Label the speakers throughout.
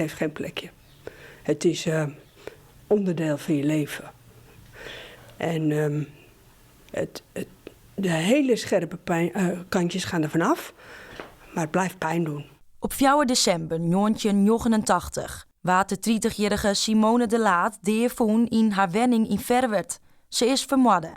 Speaker 1: Het heeft geen plekje. Het is onderdeel van je leven. En het, de hele scherpe pijn, kantjes gaan er vanaf, maar het blijft pijn doen.
Speaker 2: Op 4 desimber 1989 waard de 30-jarige Simone de Laat dea fûn yn har wenning yn Ferwert. Se is fermoarde.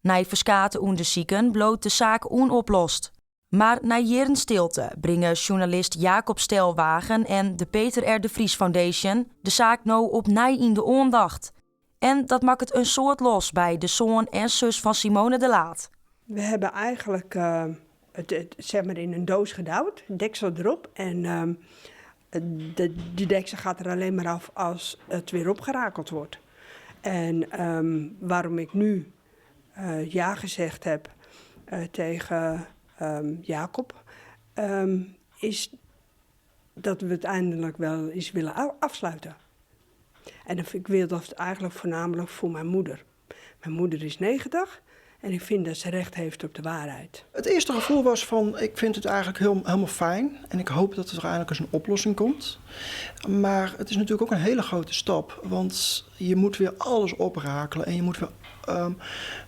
Speaker 2: Nei ferskate ûndersiken bliuwt de saak ûnoplost. Mar nei jierren stilte bringe sjoernalist Jacob Stelwagen en de Peter R. de Vries Foundation de saak no opnij yn de oandacht. En dat makket in soad los by de soan en sus fan Simone de Laat.
Speaker 1: We hebben eigenlijk het, zeg maar in een doos gedouwd, deksel erop. En die deksel gaat er alleen maar af als het weer opgerakeld wordt. En waarom ik nu ja gezegd heb tegen Jacob, is dat we het eindelijk wel eens willen afsluiten. En ik wil dat eigenlijk voornamelijk voor mijn moeder. Mijn moeder is 90 en ik vind dat ze recht heeft op de waarheid.
Speaker 3: Het eerste gevoel was van, ik vind het eigenlijk helemaal fijn. En ik hoop dat er eindelijk eens een oplossing komt. Maar het is natuurlijk ook een hele grote stap. Want je moet weer alles oprakelen en je moet weer,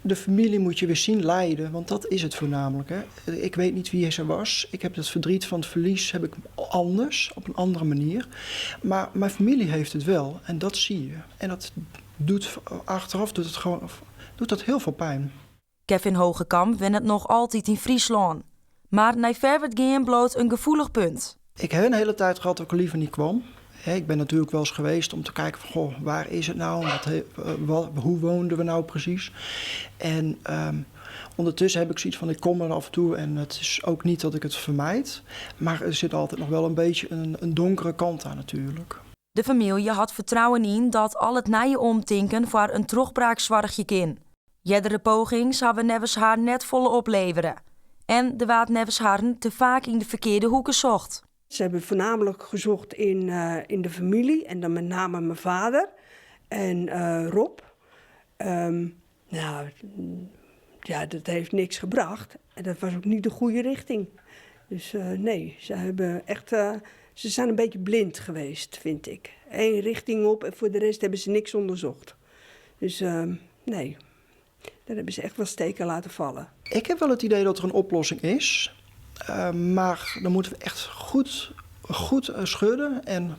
Speaker 3: de familie moet je weer zien lijden, want dat is het voornamelijk. Hè. Ik weet niet wie ze was. Ik heb het verdriet van het verlies heb ik anders, op een andere manier. Maar mijn familie heeft het wel en dat zie je. En dat doet achteraf doet het gewoon, doet dat heel veel pijn.
Speaker 2: Kevin Hogekamp wennet noch altyd yn Fryslân. Mar nei Ferwert gean bliuwt in gefoelich punt.
Speaker 3: Ik heb een hele tijd gehad dat ik er liever niet kwam. Ik ben natuurlijk wel eens geweest om te kijken van, goh, waar is het nou? Hoe woonden we nou precies? En ondertussen heb ik zoiets van, ik kom er af en toe en het is ook niet dat ik het vermijd. Maar er zit altijd nog wel een beetje een donkere kant aan natuurlijk.
Speaker 2: De famylje hat fertrouwen yn dat al it nije omtinken foar in trochbraak soargje kin. Eardere pogings hawwe neffens har net folle oplevere. En der waard neffens harren te faak yn de ferkearde hoeke socht.
Speaker 1: Ze hebben voornamelijk gezocht in de familie en dan met name mijn vader en Rob. Nou, ja, dat heeft niks gebracht en dat was ook niet de goede richting. Dus nee, ze hebben echt, ze zijn een beetje blind geweest, vind ik. Eén richting op en voor de rest hebben ze niks onderzocht. Dus nee, daar hebben ze echt wel steken laten vallen.
Speaker 3: Ik heb wel het idee dat er een oplossing is. Maar dan moeten we echt goed schudden en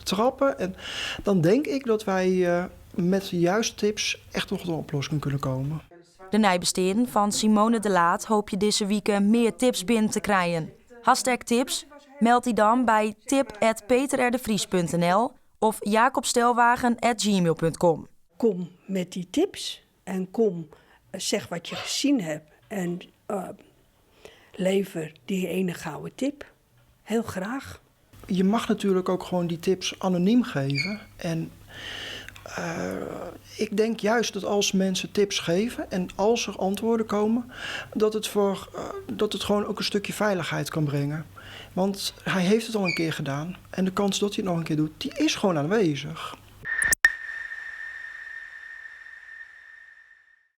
Speaker 3: trappen. En dan denk ik dat wij met de juiste tips echt nog tot een oplossing kunnen komen.
Speaker 2: De neibesteanden fan Simone de Laat hoopje dizze wike mear tips binnen te krijen. Hashtag tips, meld dy dan by tip@peterrdevries.nl of jacobstelwagen@gmail.com.
Speaker 1: Kom met die tips en kom, zeg wat je gezien hebt en lever die ene gouden tip. Heel graag.
Speaker 3: Je mag natuurlijk ook gewoon die tips anoniem geven. En ik denk juist dat als mensen tips geven en als er antwoorden komen, dat het gewoon ook een stukje veiligheid kan brengen. Want hij heeft het al een keer gedaan en de kans dat hij het nog een keer doet, die is gewoon aanwezig.